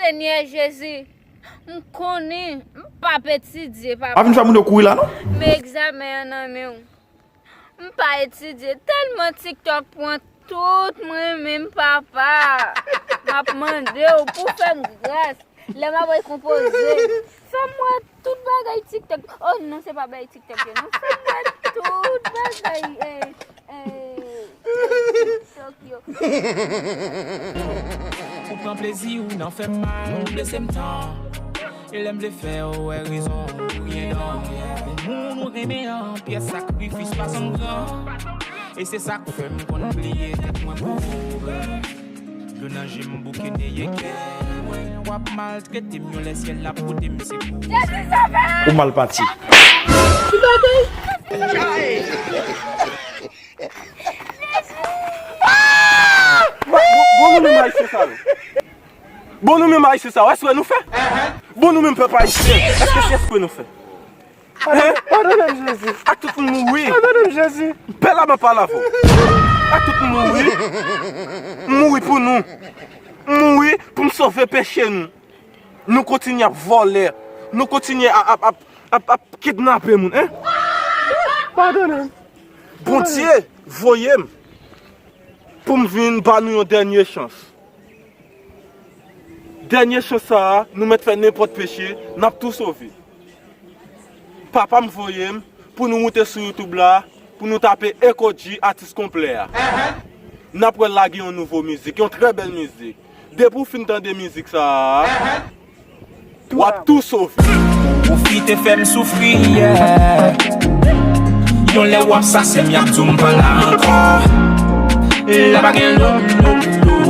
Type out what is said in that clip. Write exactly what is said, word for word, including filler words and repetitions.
Senyè Jezi, m konnen m p ap etidye, papa. Pa vin fè moun yo kouri la, non? Men egzamen an nan men w. M pa etidye. Tèlman TikTok pran tout mwen menm, papa. M ap mande w pou fè m gras. Lè m ap rekonpoze, fè m wè tout bagay TikTok. Oh non, se pa bagay TikTok yo, non. Fè m wè tout bagay, eh, eh, TikTok yo. Ou pran plezi ou nan fè m mal, ou blese m tan. E lè m vle fè w wè rezon ou byen dan. Yon moun ou renmen an pyès sakrifis pa sanm gran. E se sa k fè m konn bliye tèt mwen pou ou. Dlo nan je m bouke neye kè mwen. W ap maltrete m yon lè syèl la pote m sekou. Ou mal pati. Bon, bon, bon, nou menm ayisyen sa yo. Bon, nou menm ayisyen sa yo, èske nou fè? Bon, nou menm pèp ayisyen, èske se èske nou fè? Padone m, Jezi. Ak tout moun mouri. Padone m, Jezi. Pè la, m ap pale avè w. Ak tout moun mouri. M mouri pou nou. M mouri pou m sove peche nou. Nou kontinye ap vòlè. Nou kontinye ap, ap, ap, ap, ap kidnape moun, en? Padone m. Bondye voye m pou m vin ba nou yon dènye chans. Dènye chans sa a, nou mèt fè nenpòt peche, n ap tou sove. Papa m voye m pou nou moute sou YouTube la, pou nou tape Eco G atis konplè a. N ap wè l lage yon nouvo mizik, yon trè bèl mizik. Depi w fin tande mizik sa a, w ap tou sove. Ou pwofite fè m soufri, yeah. Yon lè w ap sase m, y ap di w m pa la ankò. La pa gen lòt, lòt, lòt.